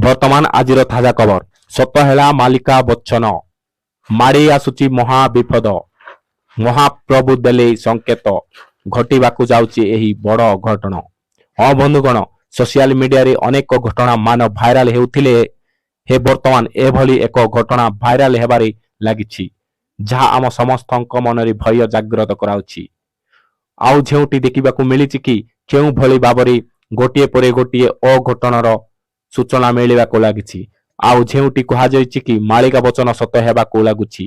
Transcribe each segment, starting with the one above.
ବର୍ତ୍ତମାନ ଆଜିର ତାଜା ଖବର, ସତ ହେଲା ମାଳିକା ବଚନ। ମାଡ଼ି ଆସୁଛି ମହା ବିପଦ। ମହାପ୍ରଭୁ ଦେଲେ ସଂକେତ, ଘଟିବାକୁ ଯାଉଛି ଏହି ବଡ଼ ଅଘଟଣ। ହଁ ବନ୍ଧୁଗଣ, ସୋସିଆଲ ମିଡିଆରେ ଅନେକ ଘଟଣା ମାନ ଭାଇରାଲ ହେଉଥିଲେ ହେ ବର୍ତ୍ତମାନ ଏଭଳି ଏକ ଘଟଣା ଭାଇରାଲ ହେବାରେ ଲାଗିଛି, ଯାହା ଆମ ସମସ୍ତଙ୍କ ମନରେ ଭୟ ଜାଗ୍ରତ କରାଉଛି। ଆଉ ଯେଉଁଠି ଦେଖିବାକୁ ମିଳିଛି କି କେଉଁଭଳି ଭାବରେ ଗୋଟିଏ ପରେ ଗୋଟିଏ ଅଘଟଣର ସୂଚନା ମିଳିବାକୁ ଲାଗିଛି, ଆଉ ଯେଉଁଠି କୁହାଯାଇଛି କି ମାଳିକା ବଚନ ସତ ହେବାକୁ ଲାଗୁଛି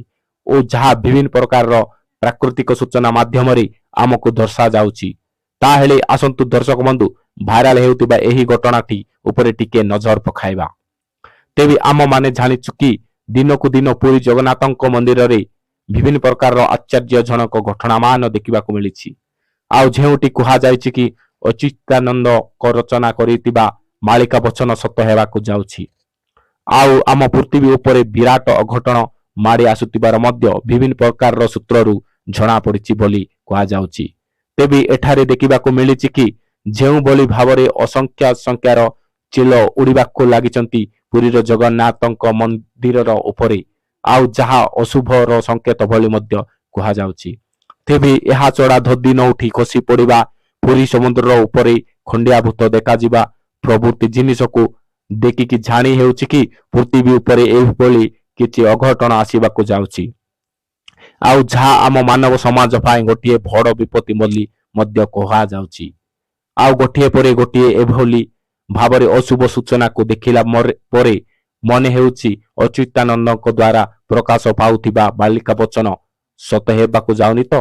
ଓ ଯାହା ବିଭିନ୍ନ ପ୍ରକାରର ପ୍ରାକୃତିକ ସୂଚନା ମାଧ୍ୟମରେ ଆମକୁ ଦର୍ଶାଯାଉଛି। ତାହେଲେ ଆସନ୍ତୁ ଦର୍ଶକ ବନ୍ଧୁ, ଭାଇରାଲ ହେଉଥିବା ଏହି ଘଟଣାଟି ଉପରେ ଟିକେ ନଜର ପକାଇବା। ତେବେ ଆମମାନେ ଜାଣିଛୁ କି ଦିନକୁ ଦିନ ପୁରୀ ଜଗନ୍ନାଥଙ୍କ ମନ୍ଦିରରେ ବିଭିନ୍ନ ପ୍ରକାରର ଆଶ୍ଚର୍ଯ୍ୟଜନକ ଘଟଣାମାନ ଦେଖିବାକୁ ମିଳିଛି। ଆଉ ଯେଉଁଠି କୁହାଯାଇଛି କି ଅଚ୍ୟୁତାନନ୍ଦଙ୍କ ରଚନା କରିଥିବା ମାଳିକା ବଚନ ସତ ହେବାକୁ ଯାଉଛି, ଆଉ ଆମ ପୃଥିବୀ ଉପରେ ବିରାଟ ଅଘଟଣ ମାଡ଼ି ଆସୁଥିବାର ମଧ୍ୟ ବିଭିନ୍ନ ପ୍ରକାରର ସୂତ୍ରରୁ ଜଣାପଡ଼ିଛି ବୋଲି କୁହାଯାଉଛି। ତେବେ ଏଠାରେ ଦେଖିବାକୁ ମିଳିଛି କି ଯେଉଁଭଳି ଭାବରେ ଅସଂଖ୍ୟ ସଂଖ୍ୟାର ଚିଲ ଉଡ଼ିବାକୁ ଲାଗିଛନ୍ତି ପୁରୀର ଜଗନ୍ନାଥଙ୍କ ମନ୍ଦିରର ଉପରେ, ଆଉ ଯାହା ଅଶୁଭର ସଂକେତ ଭଳି ମଧ୍ୟ କୁହାଯାଉଛି। ତେବେ ଏହା ଛଡ଼ା ଦଧି ନଉଠି ଖସି ପଡ଼ିବା, ପୁରୀ ସମୁଦ୍ରର ଉପରେ ଖଣ୍ଡିଆ ଭୂତ ଦେଖାଯିବା ପ୍ରଭୃତି ଜିନିଷକୁ ଦେଖିକି ଜାଣି ହେଉଛି କି ପୃଥିବୀ ଉପରେ ଏଭଳି କିଛି ଅଘଟଣ ଆସିବାକୁ ଯାଉଛି, ଆଉ ଯାହା ଆମ ମାନବ ସମାଜ ପାଇଁ ଗୋଟିଏ ବଡ଼ ବିପତ୍ତି ବୋଲି ମଧ୍ୟ କୁହାଯାଉଛି। ଆଉ ଗୋଟିଏ ପରେ ଗୋଟିଏ ଏଭଳି ଭାବରେ ଅଶୁଭ ସୂଚନାକୁ ଦେଖିଲା ପରେ ମନେ ହେଉଛି ଅଚ୍ୟୁତାନନ୍ଦଙ୍କ ଦ୍ୱାରା ପ୍ରକାଶ ପାଉଥିବା ମାଳିକା ବଚନ ସତ ହେବାକୁ ଯାଉନି ତ,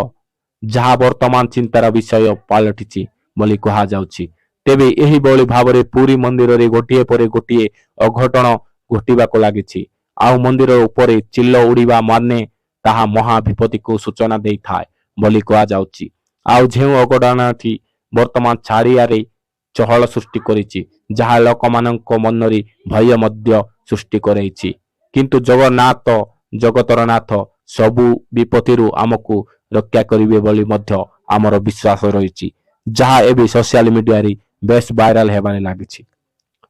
ଯାହା ବର୍ତ୍ତମାନ ଚିନ୍ତାର ବିଷୟ ପାଲଟିଛି ବୋଲି କୁହାଯାଉଛି। ତେବେ ଏହିଭଳି ଭାବରେ ପୁରୀ ମନ୍ଦିରରେ ଗୋଟିଏ ପରେ ଗୋଟିଏ ଅଘଟଣ ଘଟିବାକୁ ଲାଗିଛି, ଆଉ ମନ୍ଦିର ଉପରେ ଚିଲ ଉଡ଼ିବା ମାନେ ତାହା ମହା ବିପତ୍ତିକୁ ସୂଚନା ଦେଇଥାଏ ବୋଲି କୁହାଯାଉଛି। ଆଉ ଯେଉଁ ଅଘଟଣଟି ବର୍ତ୍ତମାନ ଚାରିଆଡ଼େ ଚହଳ ସୃଷ୍ଟି କରିଛି, ଯାହା ଲୋକମାନଙ୍କ ମନରେ ଭୟ ମଧ୍ୟ ସୃଷ୍ଟି କରାଇଛି। କିନ୍ତୁ ଜଗନ୍ନାଥ ଜଗତର ନାଥ ସବୁ ବିପତ୍ତିରୁ ଆମକୁ ରକ୍ଷା କରିବେ ବୋଲି ମଧ୍ୟ ଆମର ବିଶ୍ୱାସ ରହିଛି, ଯାହା ଏବେ ସୋସିଆଲ ମିଡିଆରେ ବେଶ ଭାଇରାଲ ହେବାରେ ଲାଗିଛି।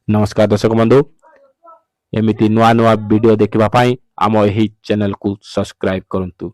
ନମସ୍କାର ଦର୍ଶକ ବନ୍ଧୁ, ଏମିତି ନୂଆ ନୂଆ ଭିଡ଼ିଓ ଦେଖିବା ପାଇଁ ଆମ ଏହି ଚ୍ୟାନେଲକୁ ସବସ୍କ୍ରାଇବ କରନ୍ତୁ।